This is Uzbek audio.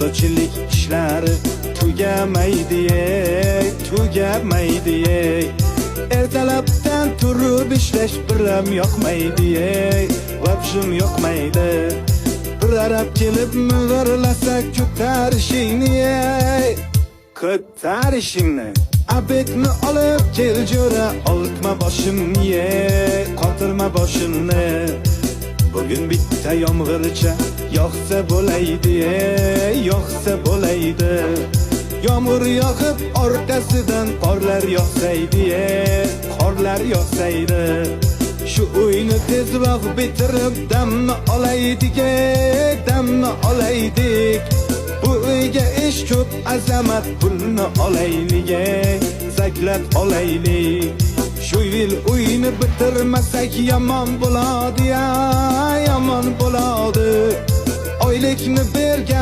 Pochtachilik ishlari tugamaydi, ey, tugamaydi, ey. Ertalabdan turib ishlash biram yoqmaydi, ey, вообще yoqmaydi. Bir arab kelib mivirlasa, ko'tarishingni, ey, ko'tarishingni. Обед ni olib kel, jo'ra, oltma boshimni, ey, qotirma boshimni. Bugun bitta yomg'ircha yog'sa bo'laydi, ey, yog'sa bo'laydi. Yomg'ir yog'ib, orqasidan qorlar yog'saydi, ey, qorlar yog'saydi. Shu uyni tezroq bitirib, damni olaydik, ey, damni olaydik. Bu uyga ish ko'p, azamat, pulni olaylik, ey, заклад olaylik. Shu yil uyni bitirmasak, yomon bo'ladi ya, yomon bo'ladi. Oylikni bergan